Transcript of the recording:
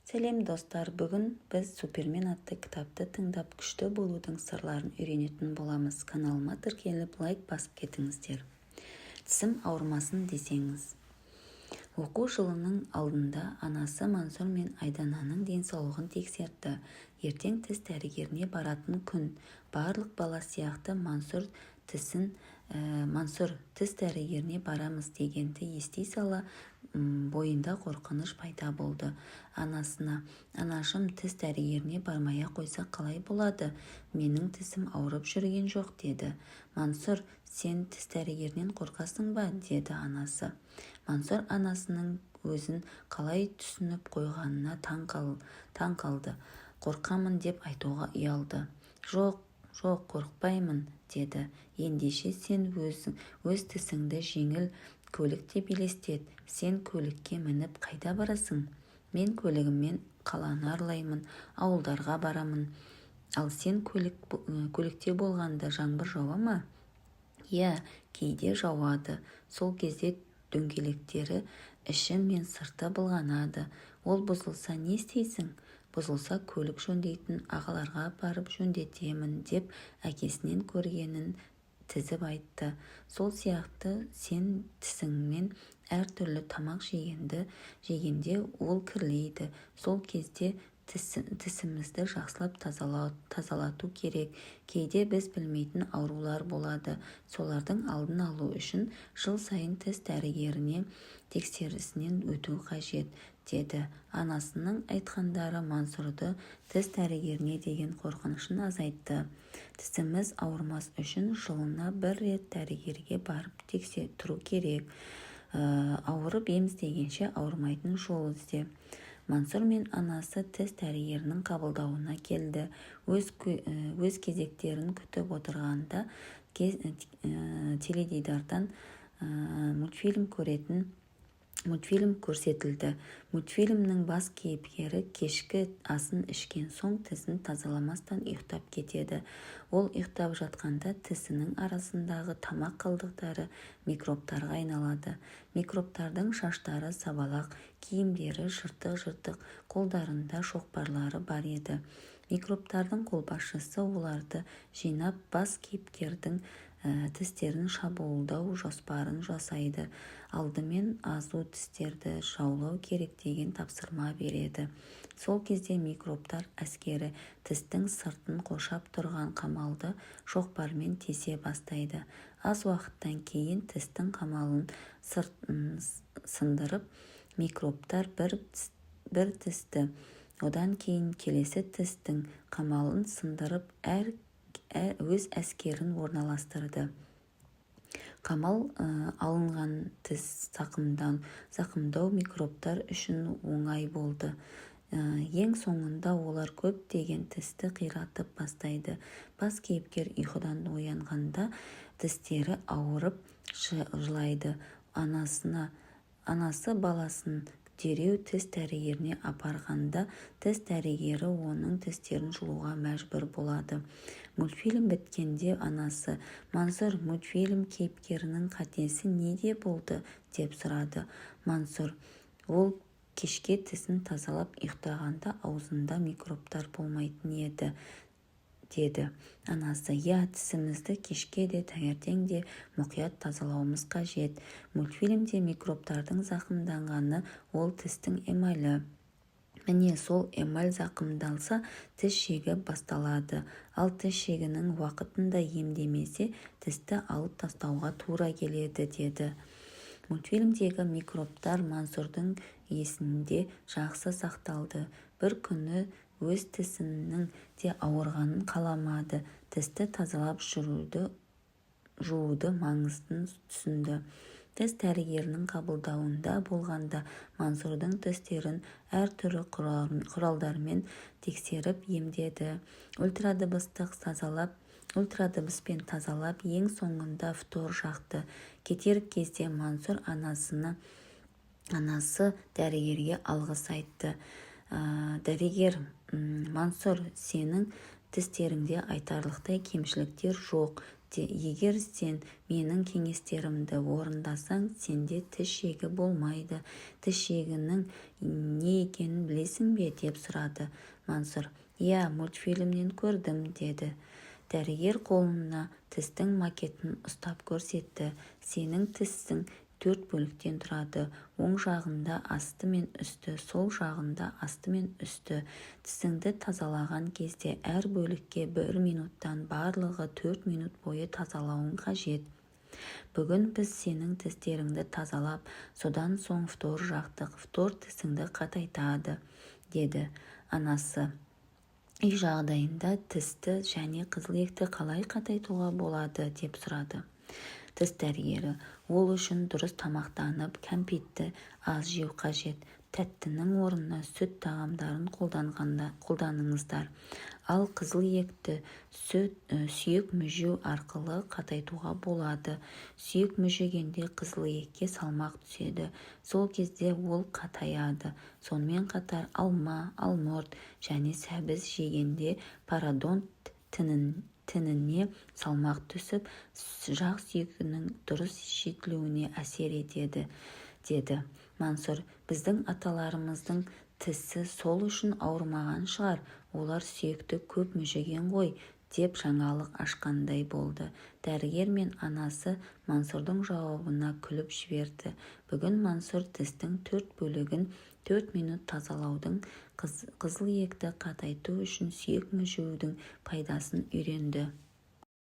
Сәлем, достар! Бүгін біз «Супермен» атты кітапты тыңдап, күшті болудың сырларын үйренетін боламыз. Каналыма тіркеліп, лайк басып кетіңіздер. Тісім ауырмасын десеңіз. Оқу жылының алдында анасы Мансұр мен Айдананың денсаулығын тексертті. Ертең тіс дәрігеріне баратын күн. Барлық бала сияқты Мансұр тісін Мансұр тіс дәрігеріне барамыз дегенді ести сала бойында қорқыныш пайда болды. Анасына: «Анашым, тіс дәрігеріне бармай-ақ қойсақ қалай болады? Менің тісім ауырып жүрген жоқ», – деді. «Мансұр, сен тіс дәрігерінен қорқасың ба?» – деді анасы. Мансұр анасының өзін қалай түсініп қойғанына таң қалды. Қорқамын деп айтуға ұялды. «Жоқ, жоқ, қорықпаймын», – деді. «Ендеше сен өз тісіңді жеңіл көлік деп елестет. Сен көлікке мініп қайда барасың?» «Мен көлігіммен қаланы аралаймын, ауылдарға барамын. Ал сен көлікте болғанда жаңбыр жауа ма?» «Иә, кейде жауады. Сол кезде дөңгелектері іші мен сырты былғанады. Ол бұзылса, не істейсің?» «Бұзылса, көлік жөндейтін ағаларға барып жөндетемін», – деп әкесінен көргенін тізіп айтты. «Сол сияқты сен тісіңмен әртүрлі тамақ жегенде ол кірлейді. Сол кезде тісімізді жақсылап тазалату керек. Кейде біз білмейтін аурулар болады. Солардың алдын алу үшін жыл сайын тіс дәрігеріне тексерісінен өту қажет», – деді. Анасының айтқандары Мансұрды тіс дәрігеріне деген қорқынышын азайтты. Тісіміз ауырмас үшін жылына бір рет дәрігерге барып тұру керек. Ауырып ем іздегенше, ауырмайтын жол ізде. Мансұр мен анасы тіс дәрігерінің қабылдауына келді. Өз кезектерін күтіп отырғанда теледидардан мультфильм көрсетілді. Мультфильмнің бас кейіпкері кешкі асын ішкен соң тісін тазаламастан ұйықтап кетеді. Ол ұйықтап жатқанда тісінің арасындағы тамақ қалдықтары микробтарға айналады. Микробтардың шаштары сабалақ, киімдері жыртық-жыртық, қолдарында шоқпарлары бар еді. Микробтардың қолбасшысы оларды жинап, бас кейіпкердің тістерін шабуылдау жоспарын жасайды. Алдымен азу тістерді жаулау керек деген тапсырма береді. Сол кезде микробтар әскері тістің сыртын қоршап тұрған қамалды шоқпармен тесе бастайды. Аз уақыттан кейін тістің қамалын сындырып, микробтар бір тісті, одан кейін келесі тістің қамалын сындырып, өз әскерін орналастырды. Қамал алынған тіс зақымдау микробтар үшін оңай болды. Ең соңында олар көптеген тісті қиратып бастайды. Бас кейіпкер ұйқыдан оянғанда тістері ауырып жылайды. Анасы баласын дереу тіс дәрігеріне апарғанда, тіс дәрігері оның тістерін жұлуға мәжбүр болады. Мультфильм біткенде анасы: «Мансұр, мультфильм кейіпкерінің қатесі неде болды?» – деп сұрады. Мансұр: «Ол кешке тісін тазалап ұйықтағанда аузында микробтар болмайтын еді», – деді. Анасы: «Иә, тісімізді кешке де, таңертең де мұқият тазалауымыз қажет. Мультфильмде микробтардың зақымдағаны ол тістің эмалі. Міне, сол эмаль зақымдалса, тіс жегі басталады. Ал тіс жегінің уақытында емдемесе, тісті алып тастауға тура келеді», – деді. Мультфильмдегі микробтар Мансұрдың есінде жақсы сақталды. Бір күні өз тісінің де ауырғанын қаламады. Тісті тазалап жуудың маңызын түсінді. Тіс дәрігерінің қабылдауында болғанда Мансұрдың тістерін әртүрлі құралдармен тексеріп емдеді. Ультрадыбыспен тазалап, ең соңында фтор жақты. Кетер кезде Мансұр анасы дәрігерге алғыс айтты. Дәрігер: «Мансұр, сенің тістеріңде айтарлықтай кемшіліктер жоқ. Егер сен менің кеңестерімді орындасаң, сенде тіс жегі болмайды. Тіс жегінің не екенін білесің бе? Деп сұрады Мансұр. Иә, мультфильмнен көрдім, деді. Дәрігер қолына тістің макетін ұстап көрсетті. Сенің тісің төрт бөліктен тұрады. Оң жағында асты мен үсті, сол жағында асты мен үсті. Тісіңді тазалаған кезде әр бөлікке бір минуттан, барлығы 4 минут бойы тазалауың қажет. Бүгін біз сенің тістеріңді тазалап, содан соң фтор жақтық. Фтор тісіңді қатайтады, деді. Анасы: Үй жағдайында тісті және қызыл иекті қалай қатайтуға болады? Деп сұрады. Тіс дәрігері: Ол үшін дұрыс тамақтанып, кәмпитті аз жеу қажет. Тәттінің орнына сүт тағамдарын қолданыңыздар. Ал қызыл иекті сүйек мүжу арқылы қатайтуға болады. Сүйек мүжігенде қызыл иекке салмақ түседі, сол кезде ол қатаяды. Сонымен қатар алма, алмұрт және сәбіз жегенде пародонт тініне салмақ түсіп, жақ сүйегінің дұрыс жетілуіне әсер етеді, деді. Мансұр: Біздің аталарымыздың тісі сол үшін ауырмаған шығар, олар сүйекті көп мүжіген ғой, деп жаңалық ашқандай болды. Дәрігер мен анасы Мансұрдың жауабына күліп жіберді. Бүгін Мансұр тістің төрт бөлігін 4 минут тазалаудың, қызыл иекті қатайту үшін сүйек мүжудің пайдасын үйренді.